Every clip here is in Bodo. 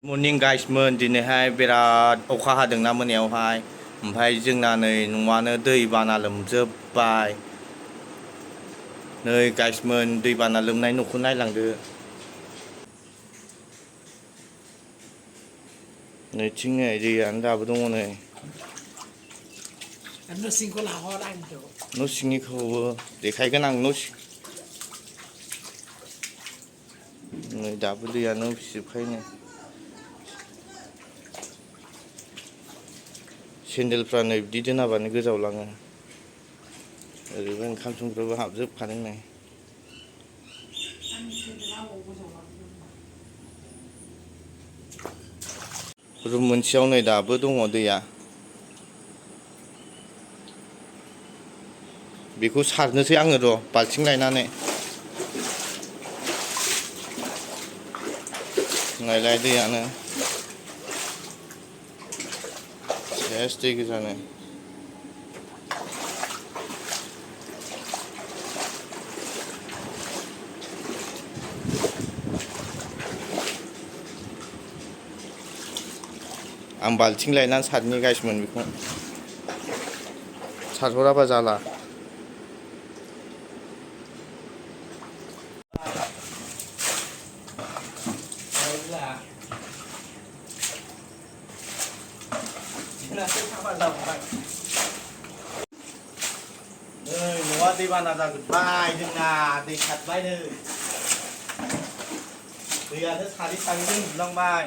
मर्निं गाइसमोन दिनैहाय बिराद अखा हादोंना मोनायावहाय ओमफ्राय जोंना नै न'आनो दै बाना लोमजोबबाय नै गाइसमोन दै बाना लोमनाय न'खौ नायलांदो नैथिं नै दैयानो दाबो दङ नै न' सिंनिखौबो देखायगोन आं नै दाबो दैयानो उसिजोबखायो नै सेन्देलफ्रा नै बिदि दोनाबानो गोजावलाङो ओरैबो ओंखाम संग्राबो हाबजोबखादों नै रुम मोनसेयाव नै दाबो दङ दैया बेखौ सारनोसै आङो र' बाल्थिं लायनानै नायलाय दैयानो सेस दै गोजानो आं बाल्थिं लायनानै सारनि गाइसमोन बेखौ सारहराबा जाला न'आ दैबाना जाजोब्बाय जोंना दै सारबाय नै दैयानो सारै सारैजों उन्दुलांबाय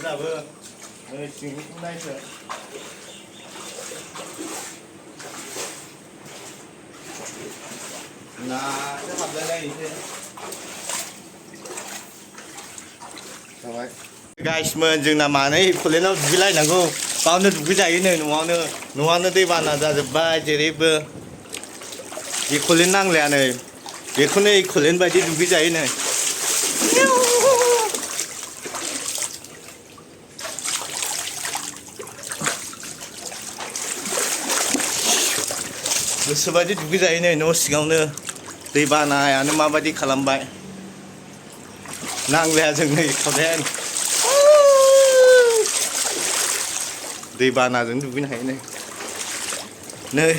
दाबो नै सिंनिखौ नायसै नासो हाबलायनाय एसे जाबाय गाइसमोन जोंना मानै कलेजआव दुगैलायनांगौ बावनो दुगैजायो नै न'आनो दैबाना जाजोब्बाय जेरैबो एक'लेन्ड नांलाया नै बेखौनो एक'लेन्ड बायदि दुगैजायो नै गोसोबायदि दुगैजायो नै न' सिङावनो दै बानायानो माबायदि खालामबाय नांलाया जोंनो एक'लेन्ड दै बानाजों दुगैनो हायो नै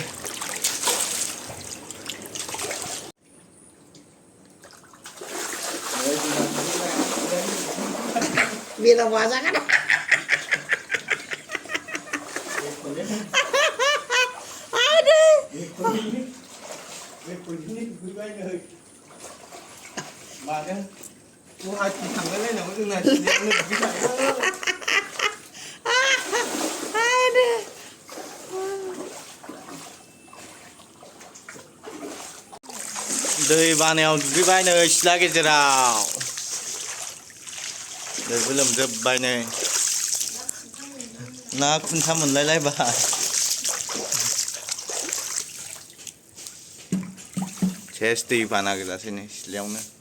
Bila puasa kan? Aduh. Mana? Gua hati tangan lain nama tu nasi dia nak bisa. Aduh. दै बानायाव दुगैबाय नै सिथ्ला गेजेराव दैबो लोमजोबबाय नै ना खुन्था मोनलायलायबाय सेस दै बाना गोजासै नै सिथ्लायावनो